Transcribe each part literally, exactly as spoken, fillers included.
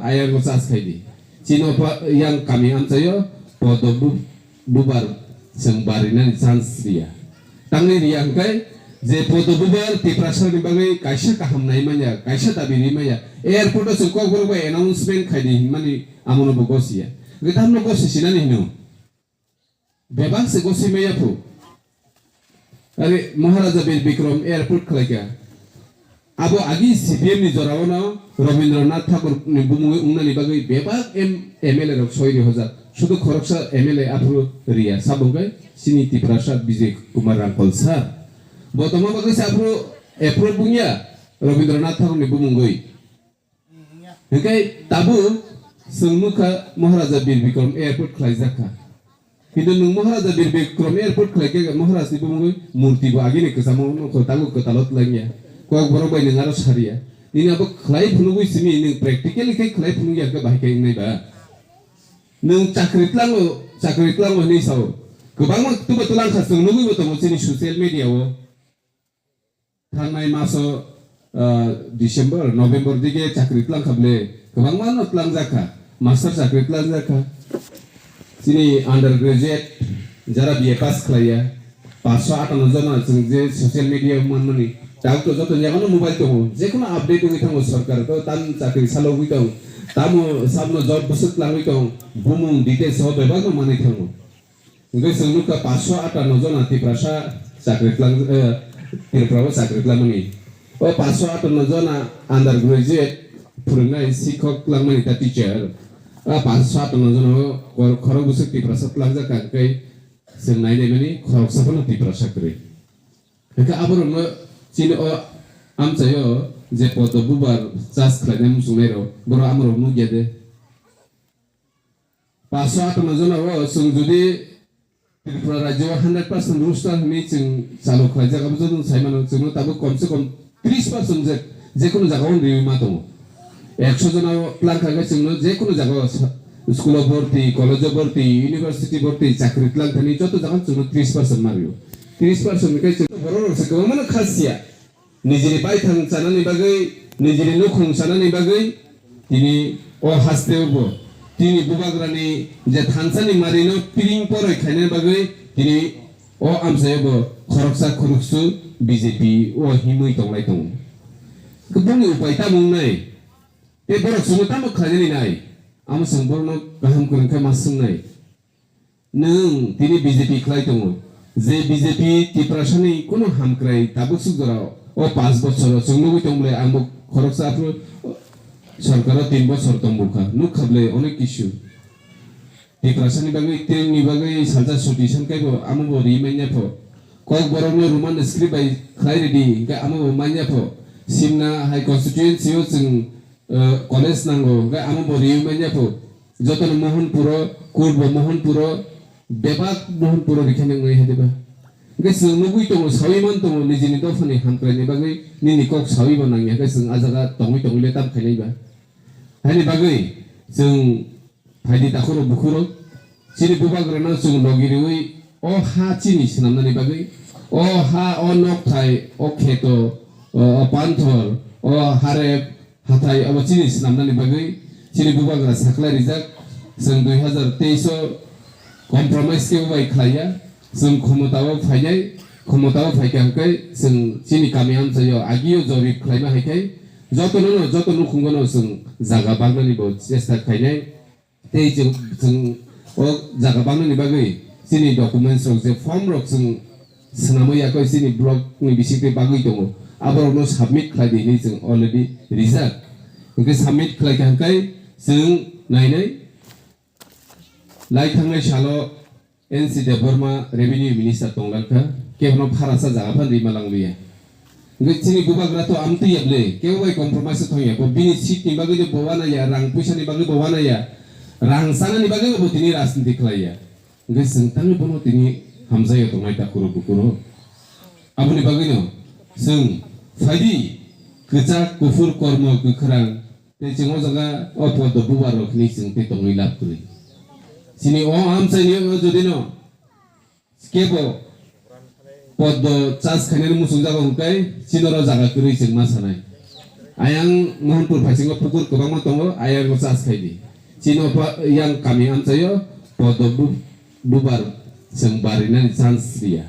ayang o chas khai di. Chino pa yang kami amchaio podo bu-, bubar chwng barinani chance riya. Tangni riya hwnkhe je podo bubar Tiprasani bagwi kaisa kaham nai manya, kaisa dabi ri manya. Airport o chwng kokborok bai announcement khai di hinmani amono bo gosiya. Hwnkhe tamno gosi sinani hino. Bebak se gosi maya phu. Are Maharaja Bir Bikram airport khlaika. Abo agi C P M ni jorao no Rabindranath Thakur ni bumung wngnani bagwi bebak M-, M L A rok soi ri hoja. Sudu khoroksa M L A aphuru riya. Sabo hwnkhe chini Tiprasa Bijay Kumar Rangkol sir. Bo tongma bagwi se aphuru approve wngya Rabindranath Thakur ni bumungwi. Hwnkhe tabuk chwng nukha Maharaja Bir Bikram airport khlaijak kha. Kintu nwng Maharaja Bir Bikram airport khlaikhe Maharaj ni bumungwi murti bo agini kwchamo nukho, tabuk kwtalo twlangya. Kokborok bai nwng aro sariya. Nini abo khlai phunugwi simi nwng practically khe khlai phunugya khe bahai khe wngnai ba. Nwng chakri tlango, chakri tlango hinwi sao. Kwbangma tuba twlang kha chwng nugwi bo tongo chini social media o. Thangnai maso, ah, December, November dige chakri tlang kha ble, kwbangma no tlang jak kha, master chakri tlang jak kha. Chini undergraduate jara B A pass khlaiya, paanch sho atanno jona chwng je social media o manmani, tabuk to joto ni yago no mobile tongo, je kono update wngwi thango sorkar to tam chakri salo wngwi tong, tamo sabno job bwswk tlangwi tong, bumung details o bebak no manwi thango. Hingke chwng nukha paanch sho atanno jona Tiprasa chakri tlang, eh, Tripura o chakri tlangmani. O paanch sho atanno jona undergraduate phwrwngnai sikhok tlangmani ta teacher. A paanch sho atanno jona o khor-, khorok bwswk Tiprasa tlangjak kha hingke chwng nai naimani khoroksa phano Tiprasa kwrwi. Hingke aborokno chini o amchaio je poto bubar chas khlainai muchungnairok, borok amorok nukya de. Paanch sho atanno jona o chwng jodi Tripura rajyo o hundred percent roster hinwi chwng chalu khlaijak, abo joto sai mano, chwngno tabuk komse kom tris percent je, jekono jagao riwi ma tongo. Ekso jona o tlang kha khe chwngno jekono jagao sa-, school o bhorti, college o bhorti, university bhorti, chakri tlang thani joto jagao chwngno tris percent ma rio. Tris percent khe chwng borok rok se kwbangma no kha siya. Nijini baithang chanani bagwi, nijini nukhung chanani bagwi, tini o hasteo bo, tini bubagrani je thansani marino piring poroi khainani bagwi, tini o amchaio bo khoroksa khoroksu B J P o himwi tonglai tongo. Boni upai tamo wngnai? Tei borok chwngno tamo khlainani nai? Amo chwng borokno kaham kwrwng khe ma swngnai. Nwng tini B J P khlai tongo. Je B J P Tiprasani kunu hamkrai tabuk suk jora o paanch bochor o chwng nugwi tong bwle ang bo khoroksa aphuru sorkaro tin bochor tong bukha. Nukha bwle onek kisu. Tiprasani bagwi, tei ni bagwi salsa suti san kaibo amo bo ri manya pho. Kok borokno Roman script bai khlai ridi, hingke amo bo manya pho. Simna hai constituency o chwng, eh, college nango, hingke amo bo ri manya pho. Jotono Mohanpuro, court bo Mohanpuro, bebak Mohanpuro rikhe nang nai hadiba. Hingke chwng nugwi tongo, sawi man tongo, nijini dophani hamkraini bagwi nini kok sawi bo nangya, hingke chwng a jaga tongwi tongwi le tam khainai ba. Haini bagwi chwng phaidi takhurok bukhurok, chini bubagrano chwng logi riwi o ha chini swnamnani bagwi, o ha, o nokthai, o kheto, o, o panthor, o harep, hathai obo chini swnamnani bagwi chini bubagra saklai rijak. Chwng dui hazar teis o compromise kebo bai khlaiya. Chwng khomotao phainai, khomotao phaikha hwnkhe chwng chini kami amchaio agio jorip khlaima hai khe jotono no, joto nukhungo no chwng jaga bangnani bo chesta khainai. Tei chwng, chwng o jaga bangnani bagwi chini documents rok je form rok chwng swnamwi yakwi chini block ni bisingtwi bagwi tongo, aborokno submit khlai di hinwi chwng already rijak. Hwnkhe submit khlai kha hwnkhe chwng nainai lai thangnai salo N C Debbarma revenue minister tonglang kha, kebono pharasa jaga phan rima lang liya. Hwnkhe chini bubagra to amtwi ya ble, kebo bai compromise thang ya, bo bini seat ni bagwi bo wana ya, rang puisa ni bagwi bo wana ya, rang sana ni bagwi bo tini rajniti khlai ya. Hwnkhe chwng tangwi bono tini hamjai ya tongnai ta kuro bukuro. Aboni bagwi no chwng phaidi kwchak kuphur kormo kwkhwrang tei chwng o jaga o poddo bubar rok hinwi chwng tei tongwi lab kwrwi. Chini o amchai ni o jodi no Kebo poddo chas khainani muchungjago hwnkhe chini oro jaga kwrwi chwng ma sanai. Ayang Mohanpur phasingo pukur kwbangma tongo, ayang no chas khai di. Chini opha yang kami amchaio podo bu-, bubar chwng barinani chance riya.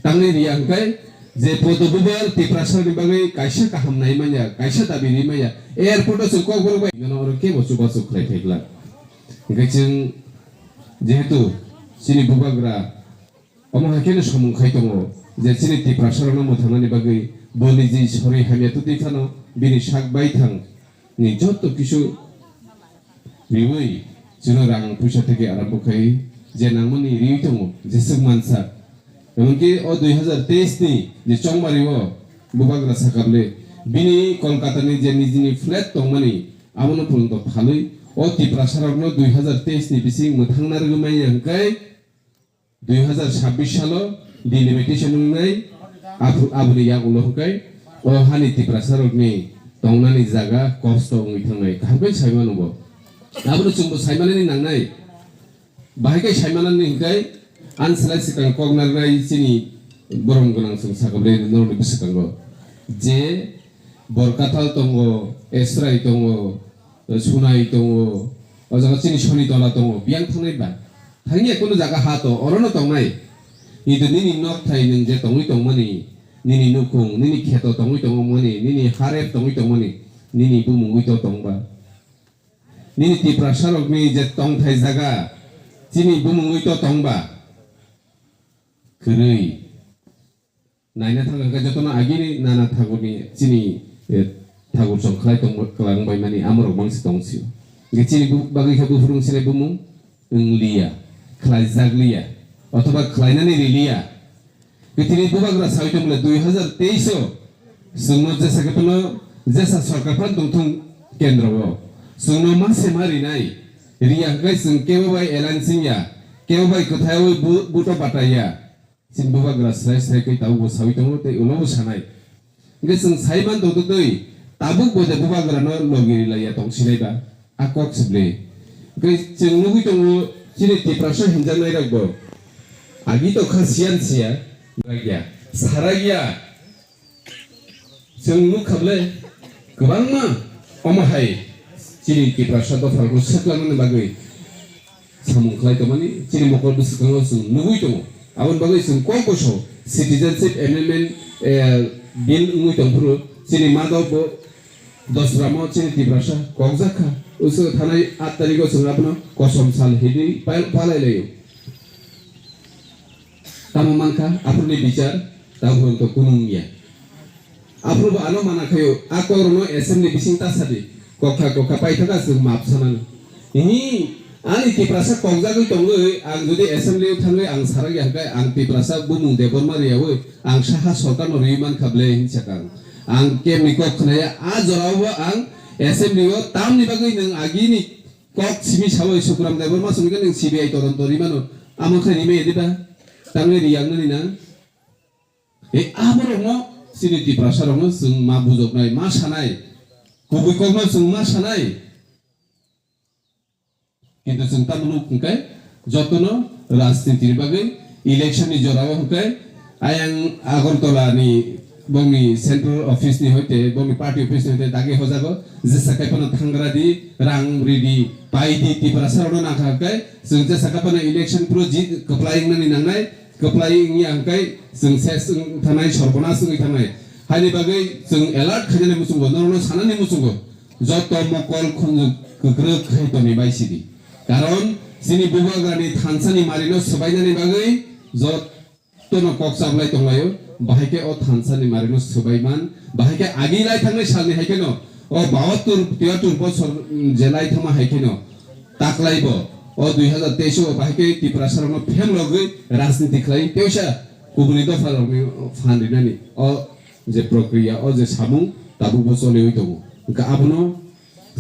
Tangwi riya hwnkhe je podo bubar Tiprasani bagwi kaisa kaham nai manya, kaisa dabi ri manya, airport o chwng kokborok bai nono oro kebo chubachu khlai phai glak. Hwnkhe chwng jehetu chini bubagra omo hai kheno samung khai tongo je chini Tiprasarokno mwthangnani bagwi bo niji sori hamya twtwi phano bini sak baithang ni joto kisu riwi chwngno rang puisa theke arambo khai je nangmani riwi tongo jeswk mansa. Emonki o dui hazar teis ni je chongmari o bubagra sakable bini Kolkata ni je nijini flat tongmani abono purunto phalwi o Tiprasarokno dui hazar teis ni bising mwthangna rwgwi manya hwnkhe dui hazar sabbish salo delimitation wngnai, aphu-, aboni yagulo hwnkhe o hani Tiprasarokni tongnani jaga kosto wngwi thangnai. Kaham khe saimano bo. Abono chwngbo saimanani nangnai. Bahai khe saimanani hwnkhe, ani slai swkang kok narwknai chini borom gwnang chwng sakable norokni bwskango. Je Borkathal tongo, Esrai tongo, Sunai tongo, o jaga chini Soni Tola tongo, biyang thangnai ba? Thangya kunu jaga ha to, orono tongnai. Kintu nini nok thai nwng je tongwi tongmani, nini nukhung, nini kheto tongwi tongmani, nini harep tongwi tongmani, nini bumungwi to tongba. Nini Tiprasarokni je tongthai jaga, chini bumungwi to tongba. Kwrwi. Naina thangkha khe jotono agini nana thakurni chini, eh, thakur chong khlai tong kwlang bai mani amorok mangsi tong sio. Hingkhe chini bu-, bagwi khe buphuru wngsinai bumung wngliya, khlaijak liya, othoba khlainani riliya. Kwthwini bubagra sawi tongmole dui hazar teis o chwngno jesa khe phano jesa sorkar phano tongthung kendro o. Chwngno ma se ma rinai, riya hwnkhe chwng kebo bai alliance wngya, kebo bai kwthaiwi bu-, buto bataiya. Chini bubagra srai srai khe tabukbo sawi tongo tei ulobo sanai. Hingkhe chwng sai man tongtwtwi tabukbo je bubagrano logi rilaiya tongsinai ba? A kok se ble. Hingkhe chwng nugwi tongo chini Tiprasa hinjaknairokbo. Agi tokha siyan siya, sarakya. Chwng nukha ble kwbangma omo hai chini Tiprasa dopharokno swklangnani bagwi samung khlai tongmani chini mokol bwskango chwng nugwi tongo. Aboni bagwi chwng kok koso Citizenship Amendment, eh, Bill wngwi tongphuru chini madao bo dosramo chini Tiprasa kokjak kha. Uswk thanai aat tarikgo chwng abono kosom sal hinwi pa-, palai laio. Tamo mankha, aphuruni bichar, tabuk to kunu wngya. Aphuru bo ano mana khaio, a kokrokno assembly bising ta sadi, kokha kokha paithaka chwng map sanani. Hi, ani Tiprasa kokjagwi tongwi, ang jodi assembly o thangwi ang sarakya hwnkhe, ang Tiprasa bumung Debbarma riyawi, ang saha sorkarno riwi mankha ble hinwi sakha ang. Ang kemni kok khwnaya, a jorao bo ang assembly o tamni bagwi nwng agini kok simi sawi Sukram Debbarma songkhe nwng C B I todonto rimano, amo khe rimaya diba? Tangwi riyangnani na? E aborokno chini Tiprasarokno chwng ma bujoknai, ma sanai, kubui kokno chwng ma sanai. Kintu chwng tamo nuk hwnkhe jotono rajniti ni bagwi election ni jorao hwnkhe ayang Agartala ni bongni central office ni hoite bongni party office ni hoite dagi hojago jesa kaiphano thangra di, rang ri di, pai di, Tiprasa rokno nangkha hwnkhe chwng jesa kaiphano election phuru ji kwplai wngnani nangnai. Kwplai wngya hwnkhe chwng ses wng thangnai, sorbonas wngwi thangnai. Haini bagwi chwng alert khainani muchungo, norokno sanani muchungo, joto mokol khunju kwkrwk khai tongwi bai sidi. Karon chini bubagrani thansani marino swbainani bagwi jotono kok chaplai tonglaio. Bahai khe o thansani marino swbai man, bahai khe agi lai thangnai salni hai kheno o bahattur tiyatur bosor, mm, je lai thangma hai kheno taklai bo o dui hazar teis o bahai khe Tiprasa rokno phemlogwi rajniti khlai teisa kubuni dopha rokni phan rinani o je prokriya, o je samung tabukbo choliwi tongo. Hwnkhe abono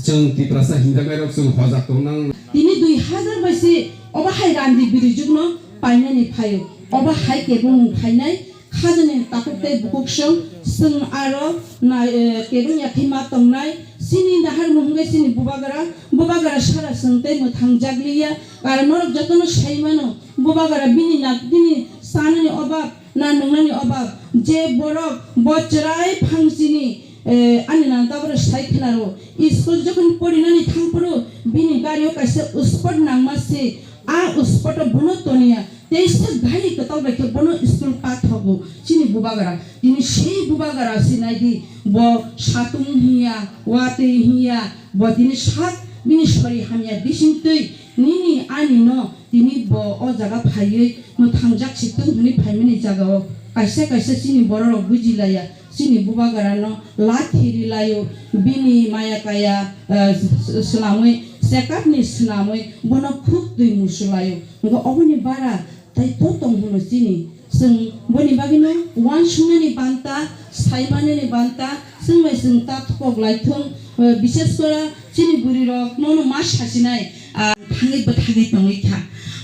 chwng Tiprasa hinjaknairok chwng hojak tongnang. Tini dui hazar bai se obo hai randi birijwkno painani phaio. Obo hai kebengmung phainai khajani takhuk tei bukhuk song, chwng aro na, eh, kebeng yakhima tongnai. Chini naharmung hwnkhe chini bubagra, bubagra sara chwng tei mwthang jakliya. Karon norok jotono sai mano, bubagra bini na, bini chanani obab, na nwngnani obab. Je borok bo chwrai phang chini Eh, ani nang tabore sai khnaro. School jokhon porinani thangphuru bini gari o kaisa uspot nangma se, a uspot o bono toniya. Teisa gari kwtal bai khe bono school pathogo. Chini bubagra. Tini sei bubagra se nai di. Bo satung hiya, watwi hiya, bo tini sak bini sori hamya bisingtwi nini ani no tini bo o jaga phaiwi mwthangjak si tung hwnwi phaimani jagao kaisa kaisa chini bororok bujilaiya. Chini bubagrano lathi rilaio, bini maya kaya, eh, s-, s-, swnamwi, chekapni swnamwi bono khuk twi musulaio. Hwnkhe oboni bara tei to tong hwno chini. Chwng boni bagwino uansuknani banta, saimanani banta, chwng bai chwng ta thukoklai thung, eh, bishes kore chini bwrwirok nono ma sasinai, ah, thangwi bwthagwi tongwi kha.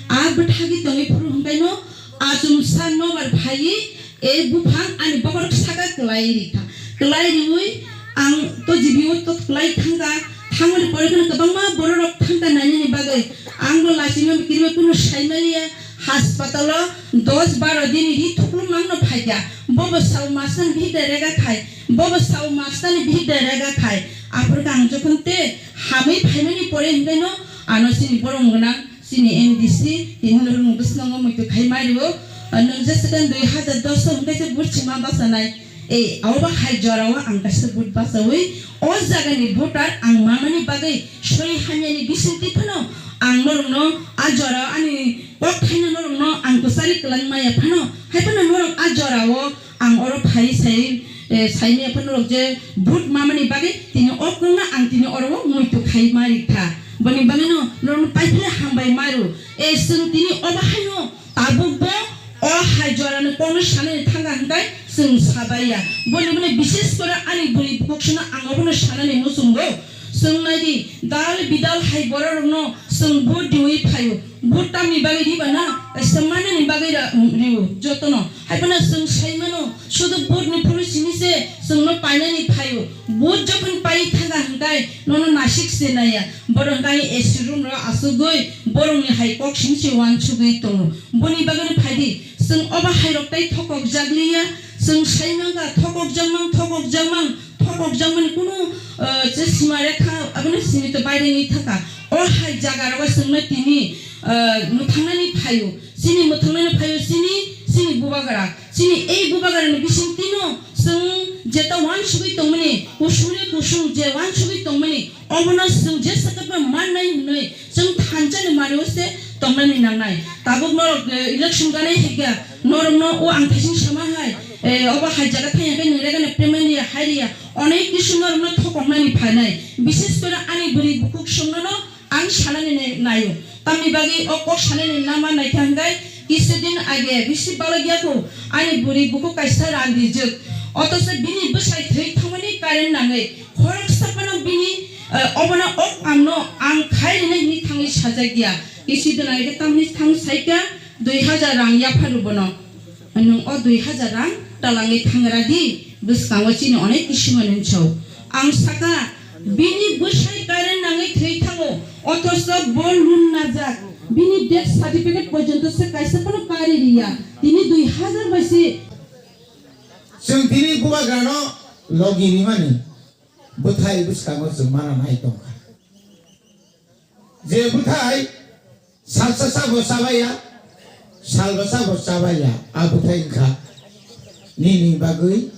A bwthagwi tongwi phuru hwnkhaino achomsa nobar phaiwi, E buphang ani bokhorok saka kwlai ri kha. Kwlai riwi ang to G B o to kwlai thangkha. Thangmani pore kheno kwbangma bororok thangkha nainani bagwi. Ang bo lachima kirima kunu saimaliya. Haspatalo dos baro din ri thuklung mangno phaikha. Bobo sao mastani bihik da rega khai. Bobo sao mastani bihik da rega khai. Aphuru khe ang jokhon te hamwi phaimani pore hwnkhaino ano chini borok gwnang. Chini M D C, tini norokni bwskango muitu khai mario. Nwng jesa khe dui hazar dos o hwnkhe se vote sima bachanai. Ei, abo ba hai jorao ang kaisa vote bachawi, o jagani voter ang mamani bagwi sori hamyani bisingtwi phano ang norokno a jorao ani kok thaina norokno ang kwchari kwlai maya phano, hai phano norok a jorao Ang oro phai sai, eh, saimaya phano rok je vote mamani bagwi tini o kokno ang tini oro o muitu khai ma rikha. Boni bagwino norokno paiphile hambai maru. Eh, chwng tini obo haino tabukbo o hai jorani kokno sanani thangkha hwnkhe chwng sabaiya. Boni boni bishes kore ani bwrwi bukhuk sano ang obono sanani muchungo. Chwng nai di, dal bidal hai bororokno chwng vote riwi phaio. Vote tamni bagwi riba na? Kaisa manani bagwi ra-, rio jotono. Hai phano chwng sai mano, sudu vote ni phuru simi se chwngno painani phaio. Vote jokhon pai thangkha hwnkhe nono nasik se naiya. Borok hwnkhe ani A C room ro asugwi borokni hai kok simi se uansugwi tongo. Boni bagwino phai di, chwng obo hai rok tai thokok jak liya. Chwng sai mankha thokok jak mang, thokok jak mang. Thokok jakmani kunu, eh, je sima rekha, abono simi to baireni thaka. O hai jaga rogo chwngno tini, eh, mwthangnani phaio. Chini mwthangnani phaio, chini, chini bubagra. Chini ei bubagrani bisingtwino chwng jeta uansugwi tongmani, kusungni kusung je uansugwi tongmani, obono chwng je sakatma mannai hwnwi chwng thansa ni mari o se tongnani nangnai. Tabuk norok, eh, election ganai hai kha, norokno o ang thaising sama hai, eh, obo hai jaga thai hwnkhe nwng rega ni payment ya, hai riya, onek kisu norokno thokoknani phainai. Bishes kore ani bwrwi bukhuk songnono ang sanani nai-, naio. Tamni bagwi o kok sanani nama naikha hwnkhe, kisudin age bisi balak yaku ani bwrwi bukhuk kaisa randijwk. Othocho bini bwsai thwi thangmani current nangwi khoroksa phano bini, eh, obono ok amno ang khai rinai hwnwi thangwi sajak ya. Kisi dwna khe tamni thang saikha dui hazar rang yapharu bono. Nwng o dui hazar rang talangwi thangra di, bwskango chini onek kisingo nwng sao. Ang saka, bini bwsai current nangwi thwi thango, othocho bo loan najak. Bini death certificate porjonto se kaisa phano kari riya. Tini dui hazar bai se. Chwng tini bubagrano logi rimani bwthai bwskango chwng mana nai tongkha. Je bwthai salsa sabo chabaiya, salba sabo chabaiya, a bwthai wngkha nini bagwi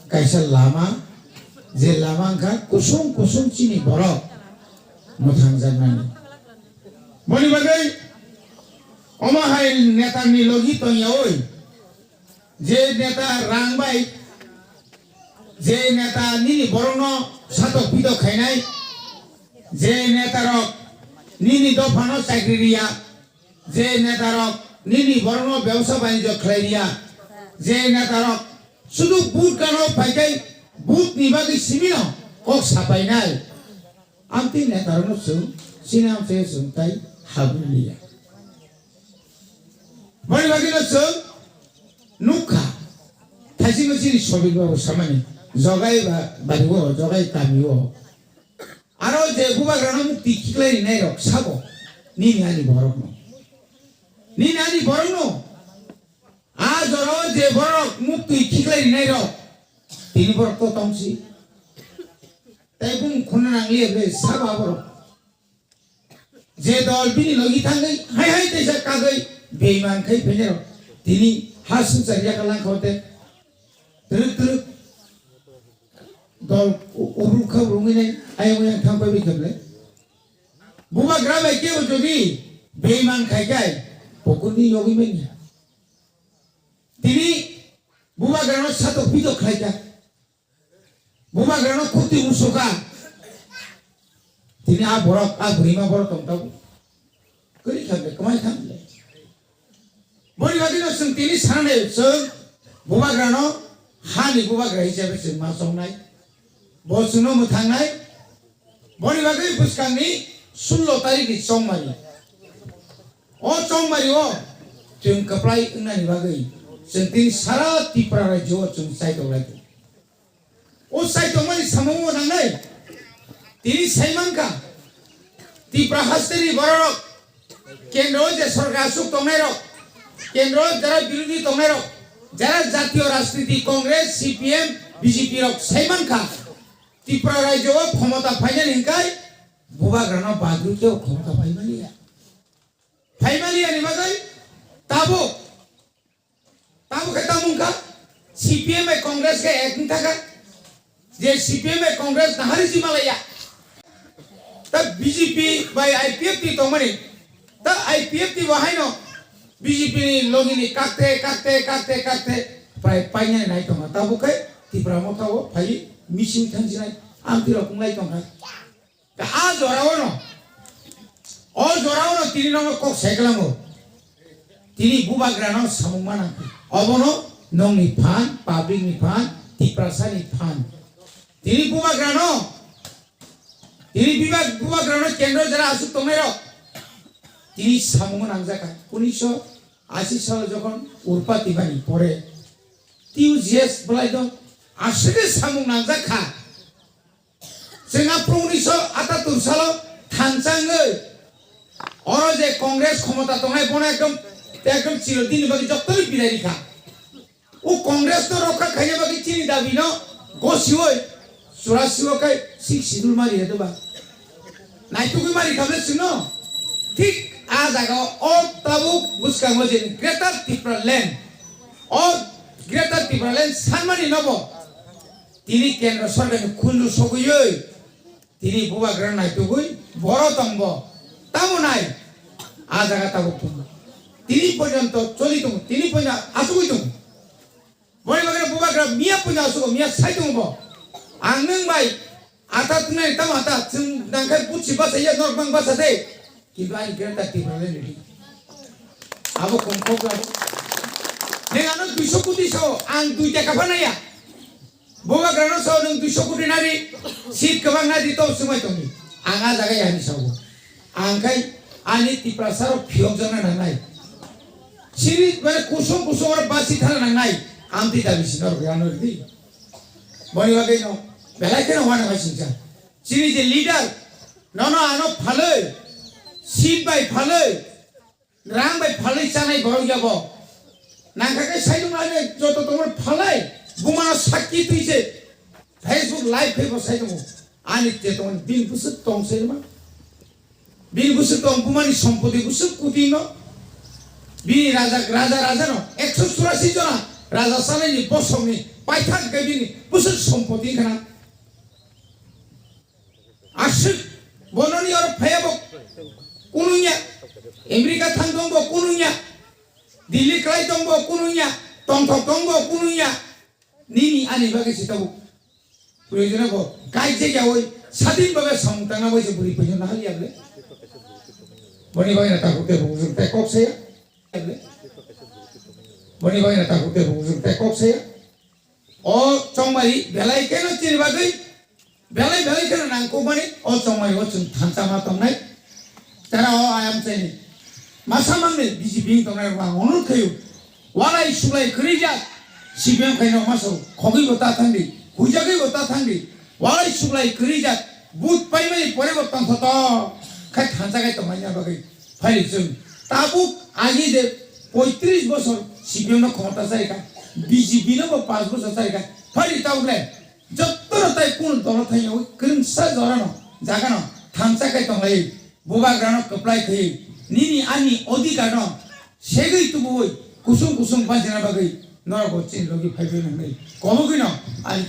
kaisa lama, je lama wngkha kusung kusung chini borok mwthangjaknani. Boni bagwi omo hai netani logi tongyaui, je neta rang bai, je neta nini borokno satok pitok khainai, je netarok nini dophano chakri riya, je netarok nini borokno bebsa banijyo khlai riya, je netarok sudu vote gano phaikai vote ni bagwi simino kok sapainai. Amtwi netarokno chwng chini amchai chwng tai habwi liya. Boni bagwino chwng nukha, thaisingo chini Sobir babu samani, jogai ba-, bari o, jogai kami o. Aro je bubagrano mukti khiklai rinai rok sabo, nini ani borokno. Nini ani borokno. A jora je borok mukti khiklai rinai rok, tini borok to tongsi. Tai bung khuna nang liya ble saba borok. Je dol bini logi thangwi hai hai teisa kagwi beiman khai phainai rok. Tini ha sumsar yaka langkha te. Truk truk. Dol u-, ubruk kha ubruk nai ayang yang thang pai bi kable. Bubagra bai kebo jodi beiman khai kai pokurni yogwi manya. Tini bubagrano satok pitok khlaijak. Bubagrano khoti musuka. Tini a borok, a bwrwima borok tong tabuk. Kwrwi khamle, kwmai khamle. Boni bagwino chwng tini sanai chwng bubagrano hani bubagra hisabe chwng ma chongnai. Bo chwngno mwthangnai. Boni bagwi bwskangni sullo tarikni chongmani. O chongmani o chwng kwplai wngnani bagwi chwng tini sara Tripura rajyo o chwng chaitok lai tongo. O chaitok mani samung o nangnai. Tini sai mankha Tripura hasteni bororok kendro o je sorkar aswk tongnairok, kendro o jara birodhi tongnairok, jara jatiyo rajniti Congress, C P M, B J P rok sai mankha. Tripura rajyo o khomota phainani hinkai bubagrano bagwi khe o khomota phaimaliya. Phaimaliya ni bagwi tabuk, tabuk khe tamo wngkha C P M bai Congress khe ek wngkha kha. Je C P M bai Congress nahari si malaya. Ta B J P bai I P F T tongmani. Ta I P F T bo haino B J P ni logi ni kakte, kakte, kakte, kakte. Pai, painani nai tongo. Tabuk khe Tipra Motha o phai missing thangsinai. Amtwi rok wnglai tongkha. Ka a jora o no, o jora o no tini nono kok sai kwlango. Tini bubagra no samung mana. Obono nongni phan, public ni phan, Tiprasa ni phan. Tini bubagra no, tini bibak, bubagra no kendro jara aswk tongnai rok. Tini samung nangjaka. Unisho ashi salo jokhon Urpa Tibani pore T U G S belai do aswk samung nangjak kha. Chwng aphuru unisho atatur salo thansa wngwi oro je Congress khomota tongnai bono ekdom, ekdom chirodini bagwi joktoni bidai rikha. O Congress no rokha khaina bagwi chini dabi no gosiwi churasi o khai sixth schedule mari hedu ba. Naitugwi mari khamle chwngno. Thik a jaga o tabuk bwskango je Greater Tipraland, o Greater Tipraland sanmani nobo tini kendra sorkar ni khunju sogwi tini bubagra naitugwi boro tongbo. Tamo nai a jaga tabuk tongo. Tini porjonto choli tongo, tini porjonto asugwi tongo. Boni bagwi bubagra miya puja asugo, miya sai tongo bo. Ang nwng bai ata tunai tamo ata chwng nangkhai buchi basa ya norok bang basa de. Kintu ani Greater Tipraland ready. Abo kom kok la. Neng ano duiso koti sao, ang dui taka pha naya. Bubagra no sao nwng duiso koti nari, seat kwbang nadi to swmai tongi. Ang a jaga ya ni sao. Ang khai ani Tiprasa rok phiyok jakna nangnai. Siri mane kusung kusung oro basi thana nangnai. Amtwi dabi si norok ya norok di. Boni bagwi no belai kheno wana masingcha. Chini je leader nono ano phalwi, seat bai phalwi, rang bai phalwi chanai borok ya bo. Nangkha khe sai tong ani joto tongmani phalai bumano sakki twi se Facebook live khe bo sai tongo. Ani te tong bini bwswk tong se ma. Bini bwswk tong bumani sompoti bwswk kuti no. Bini raja, raja, raja no ekso churasi jona raja sanai ni bosong ni paithak khe bini bwswk sompoti khana. Aswk bononi oro phaiya bo kununya. America thang tong bo kununya. Delhi klai tong bo kununya. Tongthok tong bo kununya. Nini ani bagwi se tabuk. Proyojone bo kaijak yawi sadin bagwi samung tangna bai se bwrwi paisa nahal ya ble. Boni bagwi na tabuk te bung jung te kok saya. Boni bagwi na tabuk te bung jung te kok saya. O chongmari belai keno chini bagwi belai belai keno nangkukmani o chongmari o chwng thansa ma tongnai. Tara o ayam chayni masa mangni B J P ni tongnai rok ang onurod khaio. Walai suglai kwrwi jak C P M khaino masa khogwi bo ta thangdi, huijagwi bo ta thangdi. Walai suglai kwrwi jak vote paimani pore bo tongthoto khai thansa khai tongmani bagwi. Phaidi chwng tabuk agi de poitris bosor C P M no khomota charikha, B J P no bo panch bosor charikha. Phaidi tabuk le jotto Oro tai kunu dolo thangwi kwrwngsa jorano jagano thansa khe tonglai, bubagrano kwplai khe nini ani odhikarno segwi tubuwi kusung kusung bachina bagwi norok bo chini logi phaiwi nangwi kobogwino ani